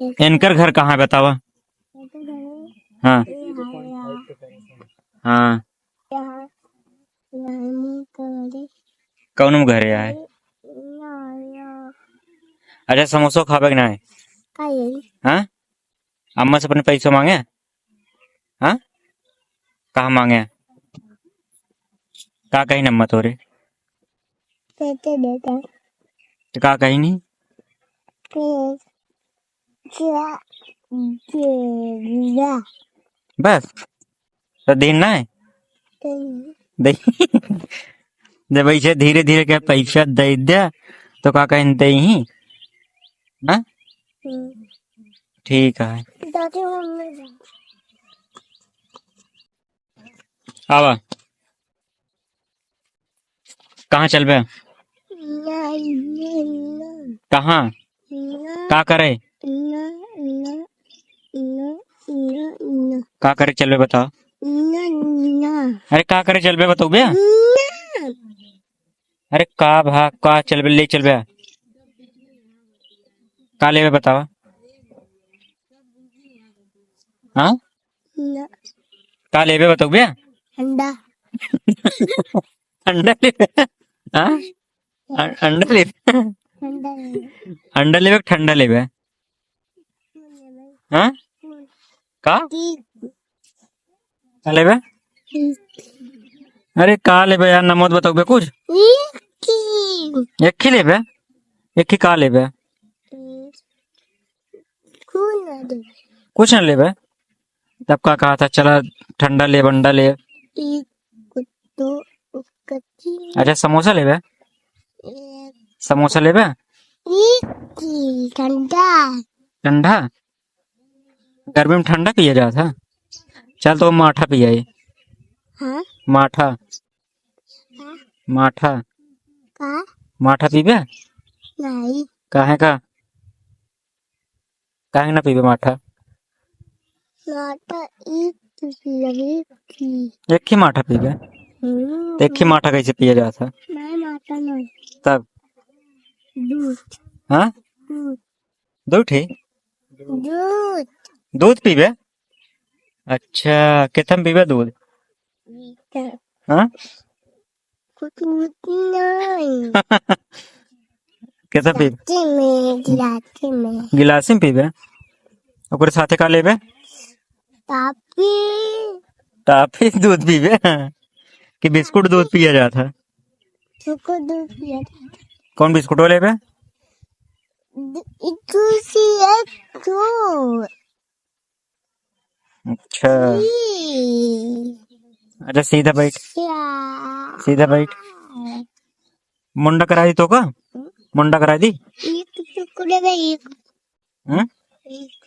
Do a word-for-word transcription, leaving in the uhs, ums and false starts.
इनकर घर कहाँ है बतावा? इनकर घर है हाँ। यहाँ, यहाँ। हाँ। यहाँ, यहाँ नहीं, कहाँ रे? कौन में घर है? यहाँ, यहाँ। अच्छा, समोसा खाबे कि नाहीं? खाए। हाँ? अम्मा से अपने पैसा मांगे? हाँ? कहाँ मांगे? का कही अम्मा तोरे? पैसे देता। तो का कही नहीं? तो क्या देगा? बस? तो दिन ना है? तो दे। जब ऐसे धीरे धीरे के पैसा दे दे, तो का कही दे ही? हाँ? हम्म। ठीक है। दादी मम्मी जा। आवा। कहाँ चलबे? ना, ना, ना। कहाँ? ना। का करे? ना, ना, ना, ना, ना। का करे चलबे बताओ? ना, ना। अरे का करे चलबे बताओ बे? ना। अरे का भा, का चलबे, ले चलबे? का लेबे बतावा? हाँ? ना। का लेबे बताओ बे? अंडा। अंडा लेबे? हाँ? अ-, अंडा लेबे? अंडा लेबे। अंडा लेबे कि ठंडा लेबे? हाँ? का? ठीक। का लेबे? ठीक। अरे का लेबे यार, नमोद बताओ बे कुछ। एक ही। एक ही लेबे? एक ही का लेबे? हम्म। कुछ ना दे। कुछ ना लेबे? तब का कहा था, चला ठंडा ले, बंडा ले। एक, दो, तीन। अच्छा, समोसा लेबे? एक। समोसा लेबे? एक ही ठंडा। ठंडा? गर्मी में ठंडा पिया जात है? चल तो माठा पियाई। हाँ? माठा। हाँ? माठा। का? माठा पीबे? नहीं। काहे का? काहे ना पीबे माठा? माठा एक ही पियबे की। एक ही माठा पीबे? हम्म। तो एक ही माठा कैसे पिया जात है? नहीं, माठा नहीं। तब? दूध। हाँ? दूध। दो ठे? दूध। दूध पीबे? अच्छा, कितना पीबे दूध? मीठा। हाँ? कुछ मीठा नहीं। कितना पीबे? गिलासी में, गिलासी में। गिलासी में पीबे? ओकरे साथे का लेबे? टाफी। टाफी दूध पीबे? कि बिस्कुट दूध पिया जात है? बिस्कुट दूध पिया जात है। कौन बिस्कुट लेबे? द-, एक ठो सी, एक ठो। अच्छा। ई। अच्छा, सीधा बैठ। क्या? सीधा बैठ। मुंडा करा दी तो का? मुंडा करा दी? एक टुकड़े में एक। हम्म? एक।